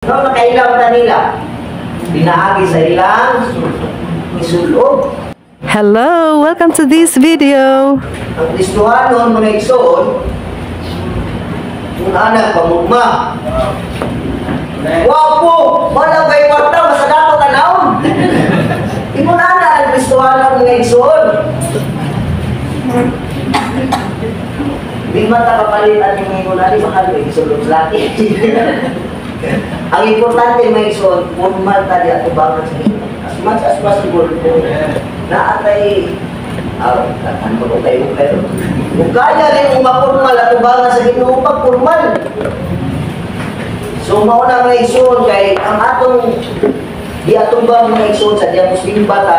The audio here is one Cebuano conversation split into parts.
No, nakailam ta nila. Pinaagi sa ilang isulob. Hello, welcome to this video. Ang Kristohanon, mga igsoon, kung anak, pamugma. Wapo! Wala kay kwarta, masagato tanawon. Ingon ana ang Kristohanon, mga igsoon. Di man ta kapalit ang ingon ani, mahal may isulob sa laki. Ang importante, mga igsoon, formal ta di atubangan sa Ginoo. As much as possible, kung naatay ano ba kung tayo pero kung kaya rin mo mapurmal atubangan sa Ginoo, pag formal. So mao na, mga igsoon, kay ang atong di atubang, mga igsoon, sa diya Muslim ba ta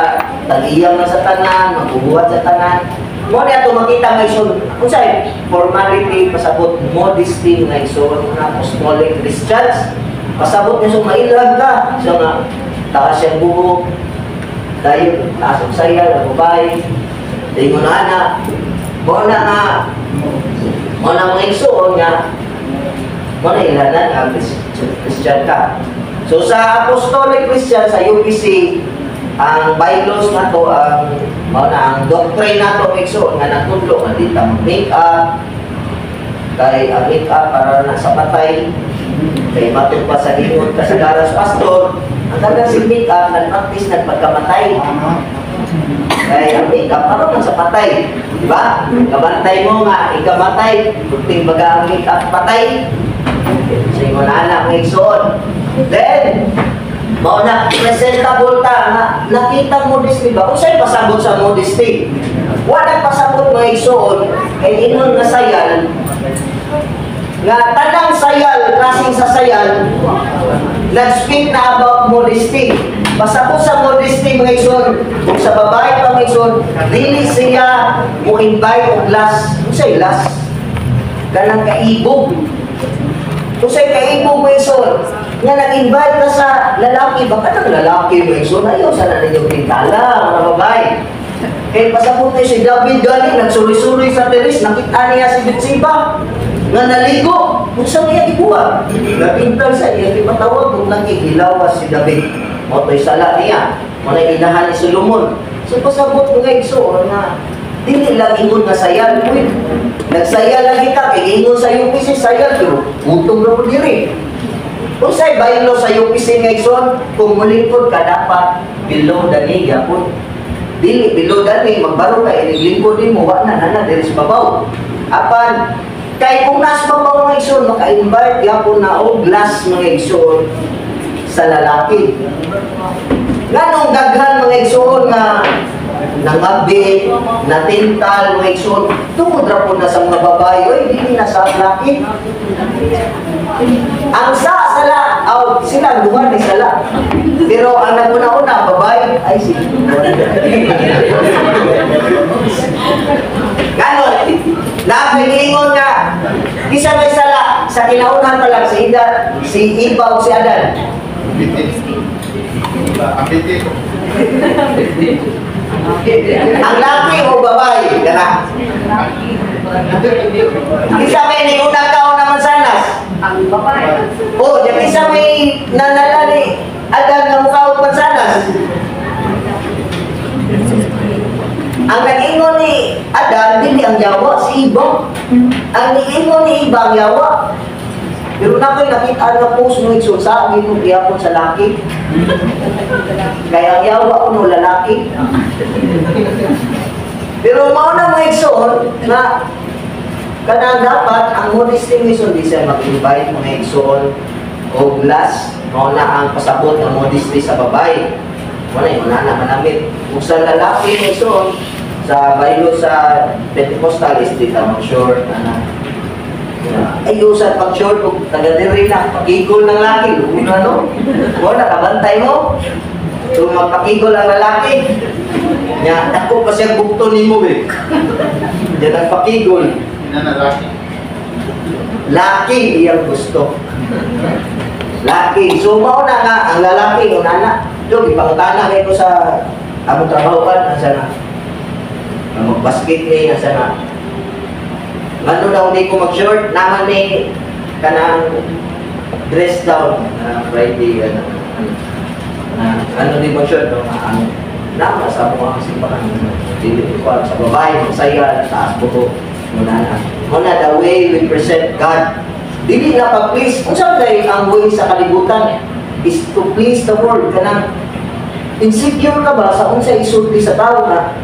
tagiyang na sa tanan, magbubuhat sa tanan. Mo ni ato makita, mga igsoon, unsay formality, pasabot modesty, mga igsoon, mga apostolic Christians. Pasabot niya, so mailhan ka sa nga taas siyang buhok, dayon taas ang sayal, ang babae, dayon na ana. Mo na nga, mo na, mga igsoon, nga mo na ilanan ang Christian ka. So sa Apostolic Christian sa UPC, ang bylaws nato, ang mao na ang doctrine nato, mga igsoon, nga natudlo nga di ta make up kay ang make up para na sa patay, kay matod pa sa ingon kasagaran sa pastor, ang daghang si make up nagpractice nagpagkamatay kay ang make up para man sa patay, di ba? Kabantay mo nga ikamatay, kunting baga ang make up patay. Sa ingon anak, mga igsoon, then mao na presentable ta nga nakita modesty ba? Unsay pasabot sa modesty? Wala pasabot, mga igsoon, kay ingon nga sayal nga tanang sayal, klaseng sa sayal nag-speak na about modesty. Pasabot sa modesty, mga igsoon, kung sa babae pa, mga igsoon, dili siya mo invite og lust. Unsay lust? Kanang kaibog. Unsay kaibog, mga igsoon? Nga nag-invite ka sa lalaki, baka nang lalaki, mga igsoon, ayaw sana ninyo pintala, mga babae. Kay pasabot ni si David gani, nagsuloy-suloy sa teres, nakita niya si Bathsheba nga naligo. Unsa niya gibuhat? Napintal sa iya, gipatawag ug nakihilawas si David. Mao to'y sala niya. Mao na inahan ni Solomon. So pasabot, mga igsoon, nga dili lang ingon nga sayal. Uy, nagsayal lang kita kay ingon sa UPC sayal, pero gutom ra mo diri. Unsay bylaw sa UPC nga, igsoon? Kung mulingkod ka, dapat below the knee gyapon. Dili below the knee, magbaro ka, iniglingkod din mo, wa na nana diri sa babaw. Apan kay kung nasa babaw, mga igsoon, maka-invite gyapon na og lust, mga igsoon, sa lalaki. Nganong daghan, mga igsoon, nga nangabi, natintal, mga igsoon, tungod ra po na sa mga babae, oy, dili na sa lalaki. Ang sa sala, aw, sila duha ni sala. Pero ang naguna-una, babae, ay sige. Ganon, napiliingon nga, isa may sala, sa kinaunan pa lang, si Ida, si Iba o si Adan. Ang biti. Ang laki o babae, gana. Isa may niunang kao na mansanas. Ang babae. O, di isa may nanala ni Adan nga mukha og mansanas. Ang nag-ingon ni Adan, dili ang yawa, si Iba. Ang niingon ni Iba ang yawa. Pero na ko'y nakita nga post mo igsoon sa akin mo gihapon sa laki. Kaya ang yawa kuno lalaki. Pero mao na, mga igsoon, nga kanang dapat ang modesty mission, di siya mag-invite, mga igsoon, og lust. Mao na ang pasabot ng modesty sa babae. Wala yung na manamit. Kung sa lalaki, mga igsoon, sa bylaw sa Pentecostal is di ta mag-short ana. Ay, usan pag short kung taga diri na, pakigol ng laki, una no. Wala kabantay mo. Kung magpakigol ang lalaki, nya ako pa siyang bukto nimo eh. Yan ang pakigol. Nanalaki. Laki iyang gusto. Laki. So mao na nga ang lalaki una na. Do ipangutana kay ko sa among trabaho kan asa na. Magbasket ni asa na. Ngano daw di ko mag-short naman ni kanang Dress down Friday, ano, ano, ano devotion, no, ang nama sa mga simbahan, dili ko sa babae, masaya, taas buhok, muna na. Muna, the way we present God, dili na pag-please. Kung saan kay ang way sa kalibutan is to please the world, kanang insecure ka ba sa unsa isulti sa tao na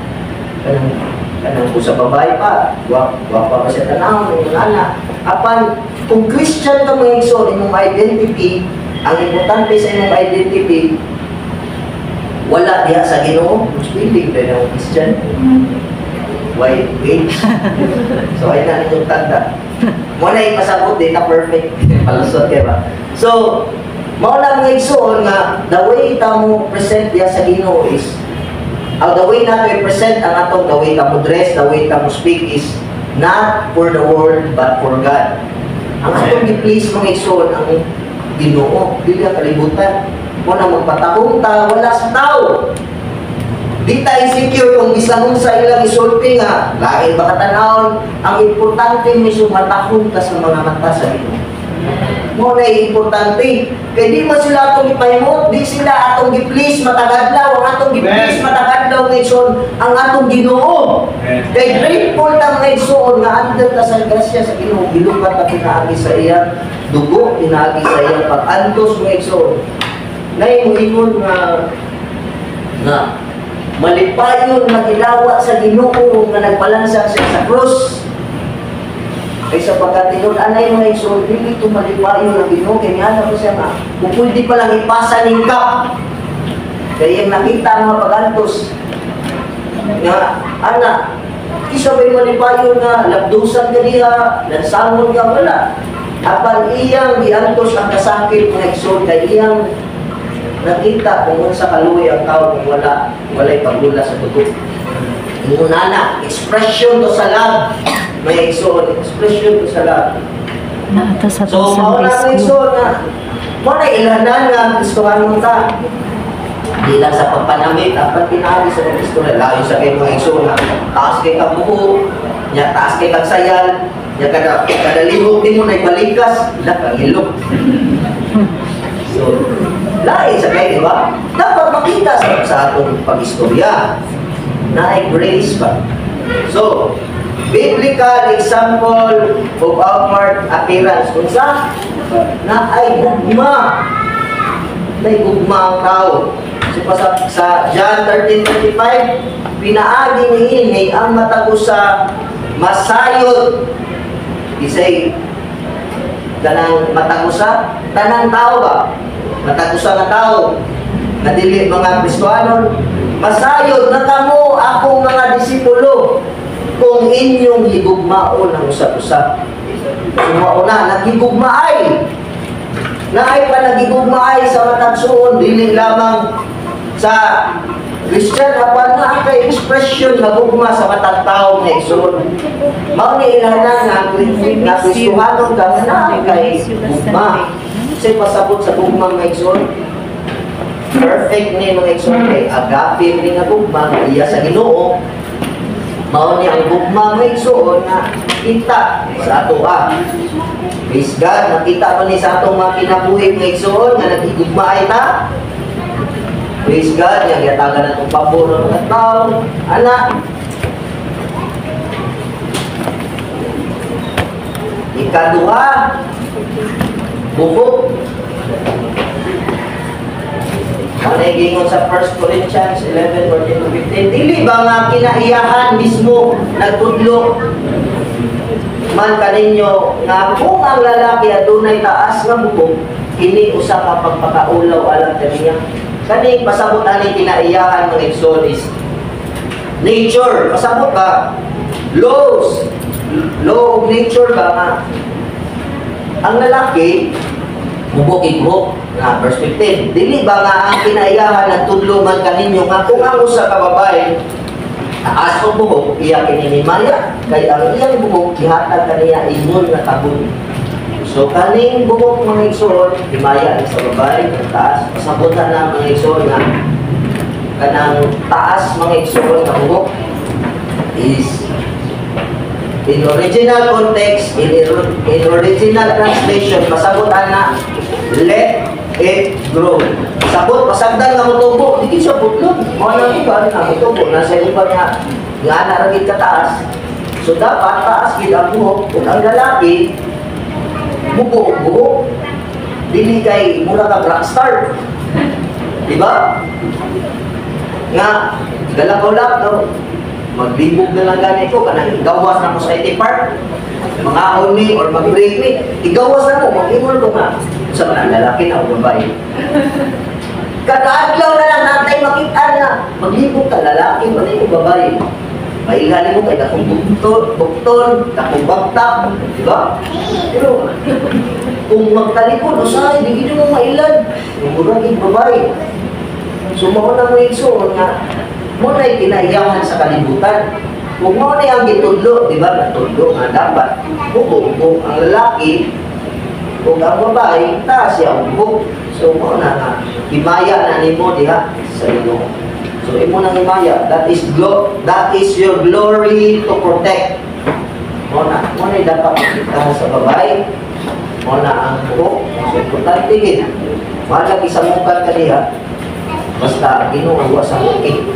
kanang kanang kung sa babae pa, wa pa siya tanaw, ng ana. Apan kung Christian ka, mga igsoon, imong identity, ang importante sa imong identity, wala diha sa Ginoo, mas feeling dahil ang Christian. Why age? So ay na ninyong tanda. Mo na ipasabot, di na perfect. Palusot kay ba? So, mao na, mga igsoon, nga the way ta mo present diha sa Ginoo is the way na to present ang atong, the way ta mo dress, the way ta mo speak is not for the world but for God. Ang atong gi-please, mga igsoon, ang Ginoo, dili ang kalibutan. Mo na magpatahong ta wala sa tao. Di ta insecure kung bisan sa ilang isulti nga lain ba katanawon. Ang importante mismo, matahong ka sa mga mata sa Ginoo. Mo na importante. Kay di man sila atong ipahimot, di sila atong gi-please matag adlaw, ang atong gi-please matag adlaw, mga igsoon, ang atong Ginoo. Kay grateful ta, mga igsoon, nga under ta sa grasya sa Ginoo, gilukat ta pinaagi sa iyang dugo, pinaagi sa iyang pag-antos, mga igsoon. Nay moingon nga nga malipayon magilawat sa Ginoo nga nagpalansang siya sa krus. Kay sa pagkatinud anay, mga igsoon, dili to malipayon ang Ginoo kay nga ko siya nga kung pwede pa lang ipasa ning cup. Kay iyang nakita ang mga pagantos nga ana, kisa bay malipayon nga labdusan ka diha, lansangon ka, wala. Apan iyang giantos ang kasakit, mga igsoon, kay iyang nakita kung unsa kaluoy ang tao kung walay paglula sa dugo. Muna na, expression to sa love. May igsoon, expression to sa love. Naata sa So, mao na, Sunday mga school. Igsoon, na mao na ilanan nga Kristohanon ka. Di lang sa pagpanamit, apan pinaagi sa pag-istorya. Layo sa kay mga igsoon na taas kay kag buhok, nya taas kay kag sayal, nya kada kada lihok nimo na balikas, la kang ilok. So, lain sa kay, di ba? Dapat makita sa atong pag-istorya na ay grace ba. So, biblical example of outward appearance. Kung sa na ay gugma. Na ay gugma ang tao. So, pa sa John 13:35, pinaagi niini ang matag usa masayod. Isay kanang matag usa, tanang tao ba? Matag usa nga tao nga dili mga Kristohanon, masayod na kamo akong mga disipulo kung inyong higugmaon ang usag-usa. So, mao na, naghigugmaay. Naay pa nagigugmaay sa matag suon, dili lamang sa Christian, apan naa kay expression nga gugma sa matag tao nga igsoon. Mao ni ilhanan nga nga Kristohanon ka nga naa kay gugma. Kasi pasabot sa gugma, mga igsoon, perfect ni, mga igsoon, kay agape ni nga gugma nga iya sa Ginoo. Mao ni ang gugma, mga igsoon, na kita sa atoa. Praise God, nakita man ni sa atong mga kinabuhi, mga igsoon, nga nagigugmaay ta. Praise God, nga gihatagan natong pabor ng mga tao. Ana, ikaduha, buhok. Ang nagingon sa 1 Corinthians 11, 14 to 15, dili ba nga kinaiyahan mismo nagtudlo man kaninyo nga kung ang lalaki adunay taas nga buhok, kini usa ka pagpakaulaw alang kaniya? Kani pasabot ani kinaiyahan, mga igsoon, is nature. Pasabot ba, laws, law of nature ba nga ang lalaki mubok buhok nga verse 15, dili ba nga ang kinaiyahan nagtudlo man kaninyo nga kung ang usa ka babae taas og buhok, iya kini himaya kay ang iyang buhok gihatag kaniya ingon nga tabon? So kaning buhok, mga igsoon, himaya ni sa babae ang taas. Pasabutan na, mga igsoon, nga kanang taas, mga igsoon, nga buhok is in original context, in original translation, pasabot ana Let it grow. Sabot, pasagdan nga motubo, di siya putlon. Mao nang iba nga motubo na sa iba nga nga ana ra gid kataas. So dapat taas gid ang buhok ug ang lalaki mubo og buhok. Dili kay mura ka rockstar. Di ba? Nga galakaw-lakaw, maglibog na lang gani ko kanang gawas na ko sa IT Park. Mga ni or mag-break ni, igawas na ko, mag-ingon ko nga sa mga lalaki na o babae. Kada adlaw na lang natay makita na maglibog ka lalaki man o babae. Mailhan mo kay dakong bukton, bukton, dakong baktak, di ba? Pero kung magtalikod, usahay, di gid mo mailan. Mura gid babae. So mao na mo igsoon nga mo na'y kinaiyahan sa kalibutan. Kung mao na ang gitudlo, di ba? Natudlo nga dapat bubo ang lalaki ug ang babae, taas siya ang buhok. So mao na nga himaya na nimo diha sa Ginoo. So imo nang himaya, that is your glory to protect. Mao na dapat makita sa babae. Mao na ang buhok. So importante gid. Wala gisamukan ka diha. Basta Ginoo wa sa muki.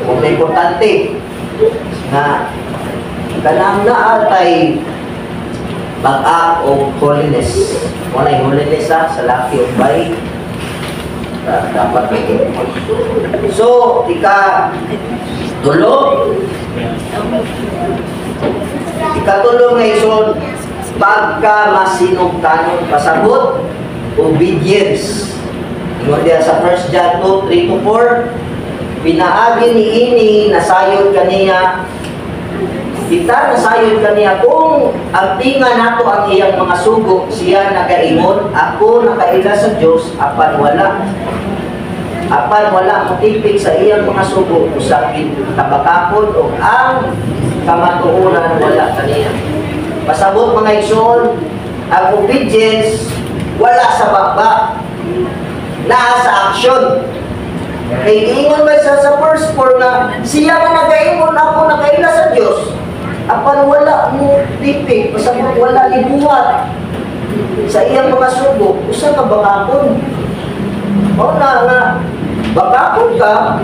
Kung importante na kanang naatay bag-ak o holiness. Wala yung holiness ha, sa laki o babae. Dapat may. So, ikatulo. Ikatulo ngayon, pagka masinugtanon, pasabot, obedience. Ingon diya sa 1 John 2, 3 to 4, pinaagi ni ini nasayod kaniya, kita nasayod kaniya kung ang tinga nato ang iyang mga sugo, siya nagaingon, ako nakaila sa Dios apan wala motipik sa iyang mga sugo, usa kabakakon o ang kamatuoran wala kaniya. Pasabot mga igsoon, ang obedience wala sa baba, naa sa action. Kay giingon ba sa verse 4 nga siya nga nagaingon ako nakaila sa Dios, apan wala mo tipik, pasabot wala gibuhat sa iyang mga sugo, usa ka bakakon. Mao na nga bakakon ka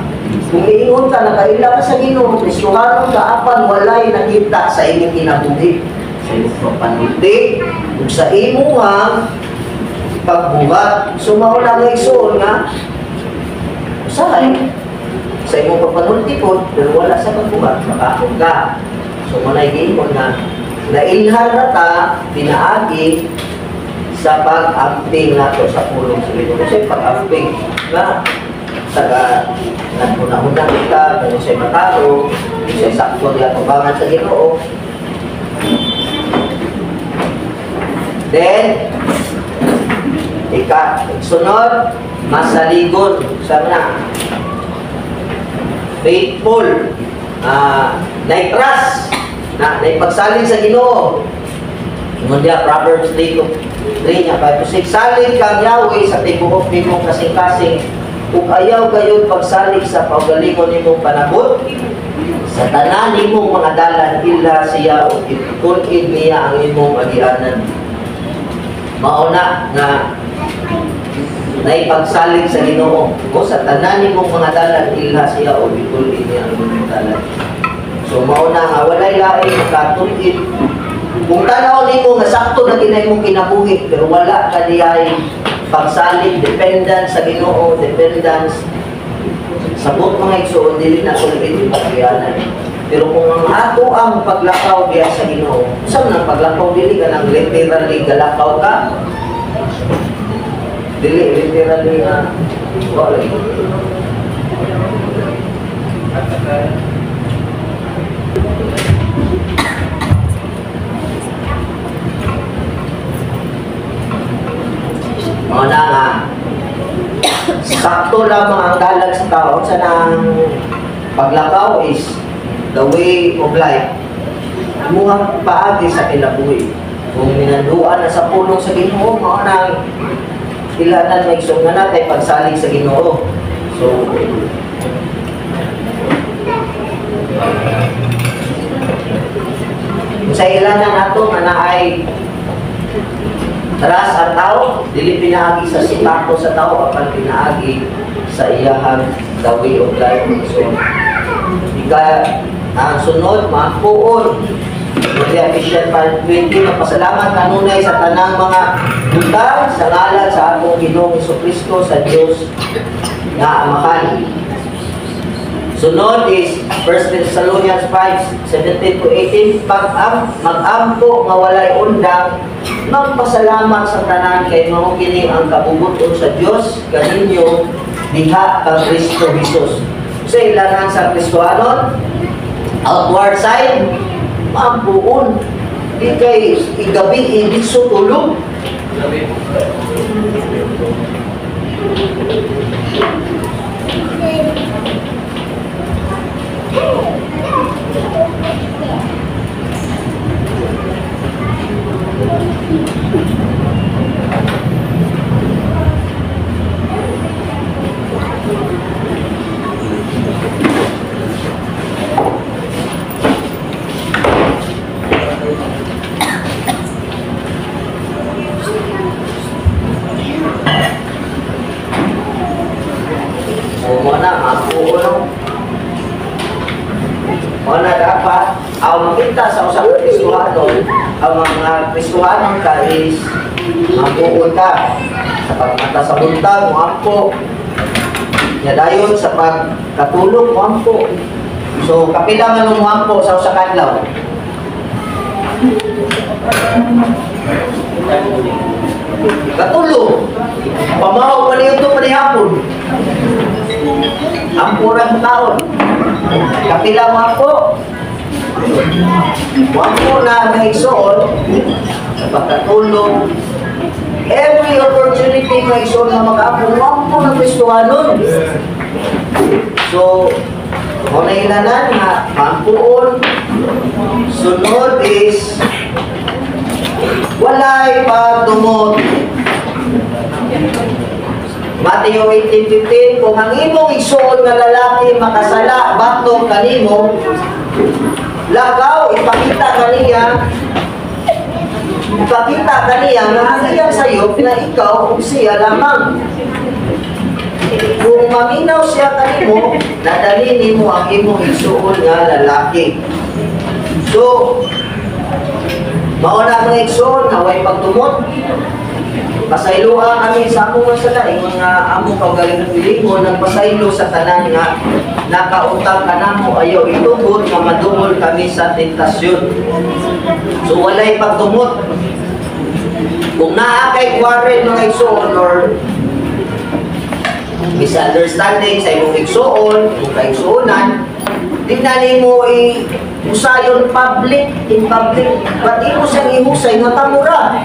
kung iingon ka nakaila ka sa Ginoo, Kristohanon ka, apan walay nakita sa imong kinabuhi, sa imong pagpanulti ug sa imong pagbuhat. So mao na nga igsoon nga usahay sa imong pagpanulti po, pero wala sa pagbuhat, bakakon ka. So mao na giingon nga nailhan na ta pinaagi sa pag-amping nato sa pulong sa Ginoo. Kasi pag-amping nga taga naguna-una kita kung sa matao, sa sakto di atubangan sa Ginoo. Then ika sunod, masaligon sa na faithful, na-trust na naipagsalig sa Ginoo. Ingon diya Proverbs 3 to 3 niya 5 to 6, salig kang Yahweh sa tibuok nimong kasing-kasing ug ayaw gayud pagsalig sa kaugalingon nimong panabot. Sa tanan nimong mga dalan ila siya ug itul-id niya ang imong agianan. Mao na nga naipagsalig sa Ginoo. O sa tanan nimong mga dalan ila siya ug itul-id niya ang imong dalan. So mao na nga walay lain makatul-id. Kung tanaw nimo nga sakto na ginay mong kinabuhi pero wala ka diay pagsalig, dependence sa Ginoo, dependence sa buot mga igsoon, dili na tul-id pagyanan. Pero kung ang ato ang paglakaw diya sa Ginoo, sa nang paglakaw dili ka nang literally galakaw ka, dili literally nga wala. Mao na nga sakto lamang ang dalan sa tao sa nang paglakaw is the way of life. Imuhang paagi sa kinabuhi. Kung minanduan na sa pulong sa Ginoo, mao nang ilanan may nga natay pagsalig sa Ginoo. So sa ilanan nato nga naay Trust ang tao, dili pinaagi sa sitato sa tao, apan pinaagi sa iyahang the way of life. So, ika, ang sunod, maampuon. Kaya Ephesians 5:20, magpasalamat kanunay sa tanang mga butang sa ngalan sa atong Ginoong Kristo sa Dios nga Amahan. Sunod is 1 Thessalonians 5:17 to 18, pag am, mag-ampo nga walay undang, magpasalamat sa tanan kay mao kini ang kabubut-on sa Dios kaninyo diha kang Kristo Jesus. Sa ilanan sa Kristohanon, outward side, maampuon. Di kay igabi, ibigso tulog. O mo na, maampuon. Mo na dapat, ang makita sa usa ka Kristohanon, ang mga Kristohanon ka is mampuon ka. Sa pagmata sa buntag, moampo. Nya dayon sa pagkatulog, moampo. So, kapila man moampo sa usa ka adlaw? Katulog. Pamahaw pa niyo ito panihapon. Ampo ra taon. Kapila mo ampo. Ampo na mga sa pagkatulog. Every opportunity mga igsoon na mag-ampo, ampo ng Kristohanon. So, kung nailanan nga, maampuon. Sunod is, walay pagdumot. Matthew 18:15, kung ang imong igsoon nga lalaki makasala batok kanimo, lakaw, ipakita kaniya nga ang iyang sayop na ikaw ug siya lamang. Kung maminaw siya kanimo, nadali nimo ang imong igsoon nga lalaki. So, mao na mga igsoon nga way pagtumot. Pasayloa kami sa among mga sala, ingon nga among kaugalingon nagpasaylo sa tanan nga nakautang kanamo, ayaw itugot nga madungol kami sa tentasyon. So walay pagtumot. Kung naa kay quarrel mga igsoon or misunderstanding sa imong igsoon, kung kaigsuonan, di na nimo i-usayon public, in public, but imo siyang ihusay nga tamura.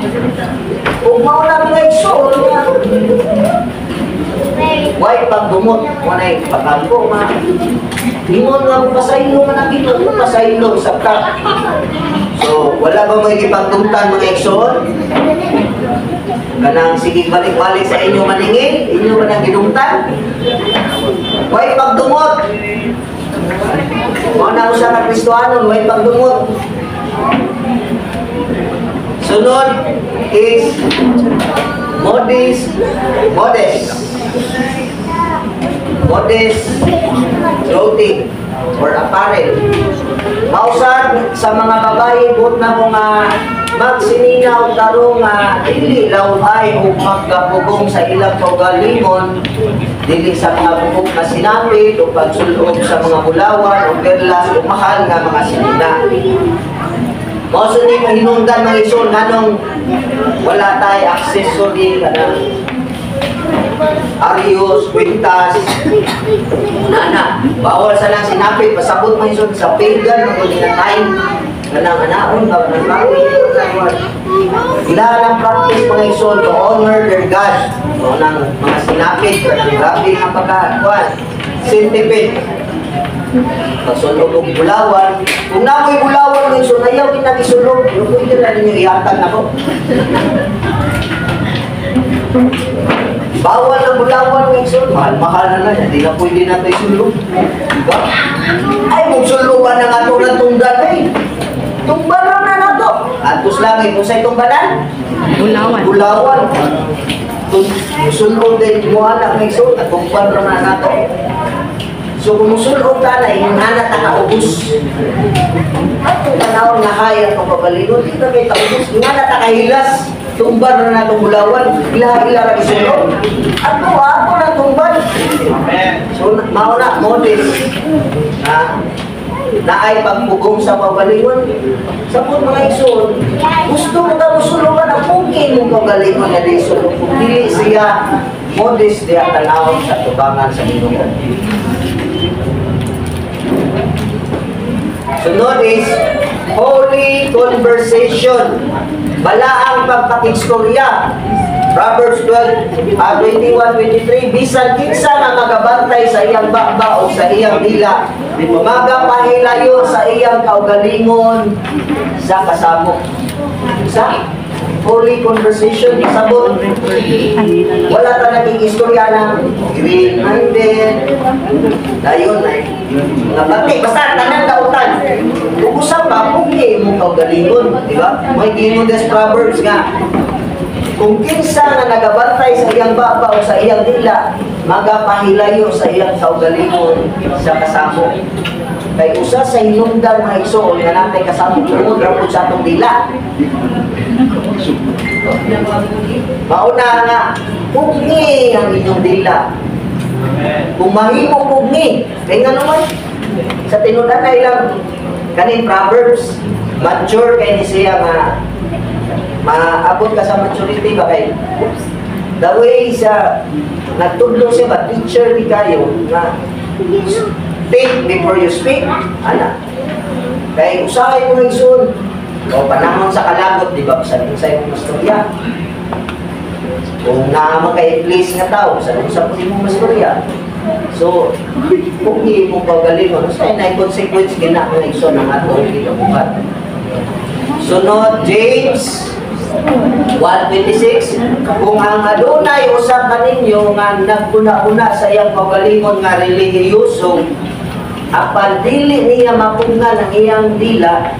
Kung mao na mga igsoon nga way pagdumot, walay pagkampo ma. Ingon nga mo pasaylo man ang Ginoo, pasaylo sa ka. So, wala ba may gipagdumtan mga igsoon? Kanang sige balik-balik sa inyo maningil, inyo man ang gidumtan. Way pagdumot. Mao na usa ka Kristohanon, way pagdumot. Sunod is modest, modest. Modest clothing or apparel. Mausad sa mga babae, buot na mo nga magsininaw tarong nga dili laway o magkapugong sa ilang kaugalingon, dili sa mga bukog na sinapit o pagsulob sa mga bulawan o perlas o mahal nga mga sinina. Mao ni mahinungdan mga igsoon nganong wala tay accessory kanang arios, kwintas, nana, bawal sa lang sinapit, pasabot mga igsoon sa pagan, mga nga time, kanang anaon, kanang bakit, ila lang practice mga igsoon to honor their God. So, nang mga sinapit, kanang grabe nga pagkakuan, centipede, pagsulog og bulawan. Kung namoy bulawan mga igsoon, ayaw kita gisulog, pwede na ninyo ihatag nako. Bawal ang bulawan mga igsoon, mahal-mahal na na, hindi na pwede na tayo sulog. Diba? Ay, magsuluban na nga ito ng tunggan eh. Tumbaran na nato. Ngadto sa langit, unsay tumbanan? Bulawan. Bulawan. Kung musulod din mo anak may igsoon, natumban ra na nato. So kung musulod ta na, ingon na ta kaubos. Atong tanawon nga kaya itong kaugalingon, di ta kay kaubos. Ingon na ta kahilas, tumban ra na itong bulawan, ila-ila ra gisulod. Ato, ato na tumban. So, mao na, modest. Na, naay pagpugong sa kaugalingon. Sapot, mga igsoon, gusto mo ka musulungan ang pugin mong kaugalingon nga di sulod. Kung dili siya modest diya tanawon sa tubangan sa Ginoo. Sunod is holy conversation. Balaang pagpakigstorya. Proverbs 12, 21, 23, "Bisan kinsa nga magabantay sa iyang baba o sa iyang dila, magapahilayo sa iyang kaugalingon sa kasamo." Sa holy conversation, sabot, wala ta naging istorya ng green-minded, dayon, mga bati, basta tanang dautan. Kung usap pa, pugni mo kaugalingon, di ba? May gingon des Proverbs nga, kung kinsa nga nagabantay sa iyang baba o sa iyang dila, magapahilayo sa iyang kaugalingon sa kasamo. Kay usa sa hinungdan, mga igsoon, nga natay kasamo tungod ra pud sa atong dila. Mauna nga, pugni ang inyong dila. Kung mahimo pugni, kay nga naman, sa tinunan na ilang kaning Proverbs, mature kay ni siya nga maabot ka sa maturity ba kay oops, the way sa nagtudlo siya ba, teacher di kayo nga think before you speak, ana. Kay usahay mo, igsoon, o panahon sa kalagot, di ba, bisan unsay mong istorya, kung naa man kay please nga tao, bisan unsa po imong istorya. So kung imong kaugalingon, usahay na consequence gina, mga igsoon, ang atong ginabuhat. Sunod, James 1:26, "Kung ang adunay usa kaninyo nga naguna-una sa iyang kaugalingon nga relihiyoso, apan dili niya mapugnan ang iyang dila,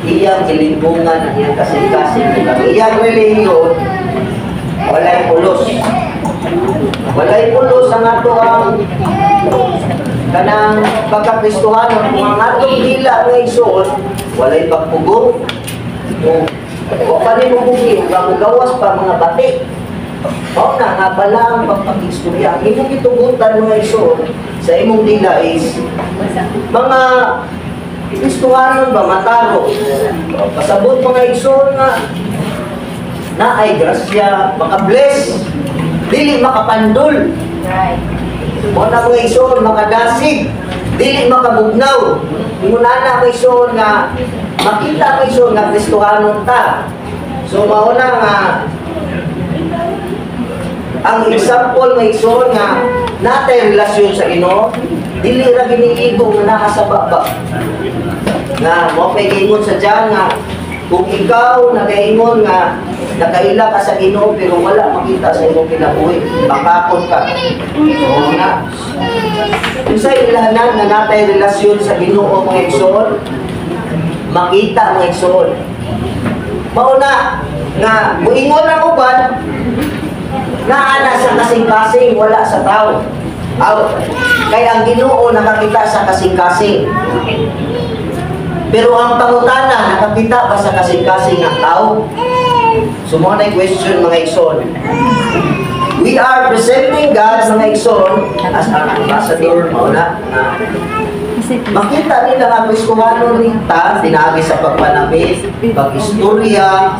iyang gilimbungan ang iyang kasing-kasing. Ang iyang relihiyon walay pulos." Walay pulos ang ato ang kanang pagkakristohanon kung ang atong dila nga, igsoon, walay pagpugong o o pa rin mo bugi, ug gawas pa mga bati. Mao na nga bala ang pagpakistorya. Ang imong gitugutan, mga igsoon, sa imong dila is mga Kristohanon ba mataro. Pasabot, mga igsoon, nga na ay grasya, maka-bless, dili makapandol. Mao na, mga igsoon, makadasig, dili makabugnaw. Ingon ana, mga igsoon, nga makita, mga igsoon, nga Kristohanon ta. So mao na nga ang example, mga igsoon, nga natay relasyon sa Ginoo, dili ra giniigo nga naa sa baba. Nga mo kay giingon sa John nga kung ikaw nagaingon nga nakaila ka sa Ginoo pero wala makita sa imong kinabuhi, bakakon ka. So na. Unsay ilahanan nga natay relasyon sa Ginoo, mga igsoon? Makita, mga igsoon. Mao na nga muingon ang uban naa na sa kasing-kasing, wala sa tao. Aw, kay ang Ginoo nakakita sa kasing-kasing. Pero ang pangutana, nakakita ba sa kasing-kasing ang tao? So mao na question, mga igsoon. We are presenting God, mga igsoon, as our ambassador, mao na nga makita nila nga Kristohano ni ta pinaagi sa pagpanamit, pag-istorya,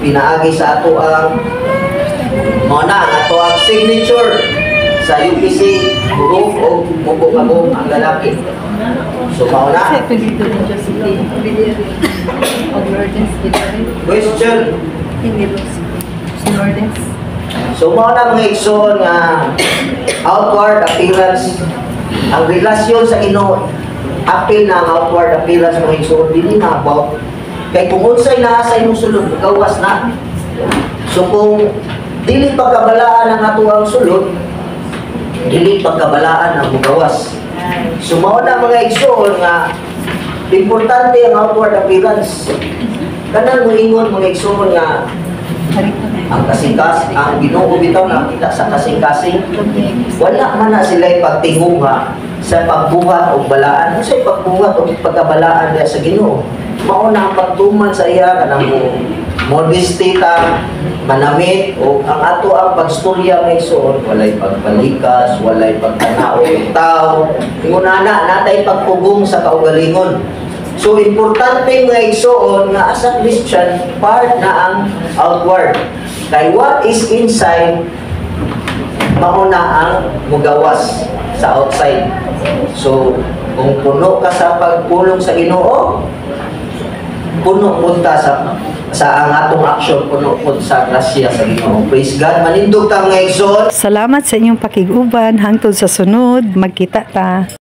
pinaagi sa ato ang mao na ang ato ang signature sa UPC, buhok o mubo ang lalaki. So mao na. Question. So mao na, mga igsoon, nga outward appearance ang relasyon sa Ginoo, apil na ang outward appearance, mga igsoon, dili na about kay kung unsay naa sa imong sulod, gawas na. So kung dili pagkabalaan ang atoang sulod, dili pagkabalaan ang mugawas. So mao na, mga igsoon, nga importante ang outward appearance. Kanang moingon, mga igsoon, nga ang kasing-kas ang Ginoo bitaw nakita sa kasing-kasing, wala man na sila pagtinguha sa pagbuhat og balaan. Unsay pagbuhat og pagkabalaan diha sa Ginoo? Mao na ang pagtuman sa iya, kanang mo modesty ta, manamit o ang ato ang pagstorya, mga igsoon, walay pagpalikas, walay pagtanao og tao. Ingon ana, natay pagpugong sa kaugalingon. So importante, mga igsoon, nga as a Christian, part na ang outward. Kay what is inside, mao na ang mugawas sa outside. So kung puno ka sa pagpulong sa Ginoo, puno pud ta sa ang atong action, puno pud sa grasya sa Ginoo. Praise God. Manindog ta, mga igsoon. Salamat sa inyong pakig-uban. Hangtod sa sunod, magkita ta.